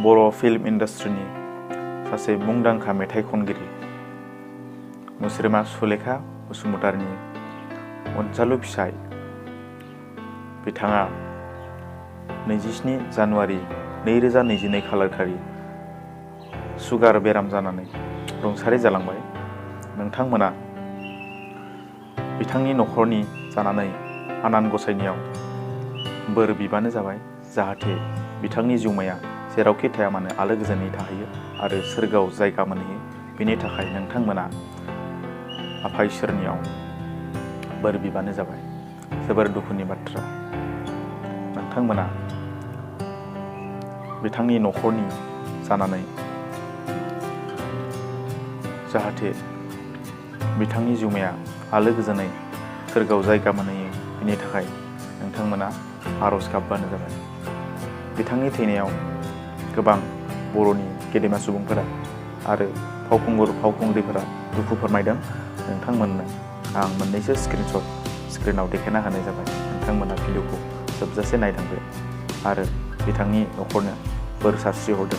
बर' film इन्डास्ट्रिनि सासे मुंदांखा मेथाइ खनगिरि मुस्रिमा सुलेखा बसुमतारीनि अनजालु फिसाय बिथाङा 27 जानुवारि 2022 खालारखालि सुगार बेराम जानानै रुंसारि जालांबाय। नोंथांमोना बिथांनि न'खरनि जानानै आनान गसाइनियाव बोर बिबानो जाबाय, जाहाथे बिथांनि जिउमाया जेरावखि थाया मानो आलो गोजोनै थाहैयो आरो सोरगोआव जायगा मोनहैयो। बेनि थाखाय नोंथांमोना आफा इसोरनियाव बोर बिबानो जाबाय। जोबोर दुखुनि बाथ्रा, नोंथांमोना बिथांनि न'खरनि जानानै जाहाथे बिथांनि जिउमाया आलो गोजोनै सोरगोआव जायगा मोनहैयो, बेनि थाखाय नोंथांमोना आरज गाबबानो जाबाय। बिथांनि थैनायाव गोबां बर'नि गेदेमा सुबुंफोरा आरो फावखुंगुर फावखुंग्रिफोरा दुखु फोरमायदों। नोंथांमोननो आं मोननैसो स्क्रिनाव देखायना होनाय जाबाय। नोंथांमोना भिडिअखौ जोबजासे नायलांदो आरो बिथांनि न'खरनो बोर सारस्रि हरदो।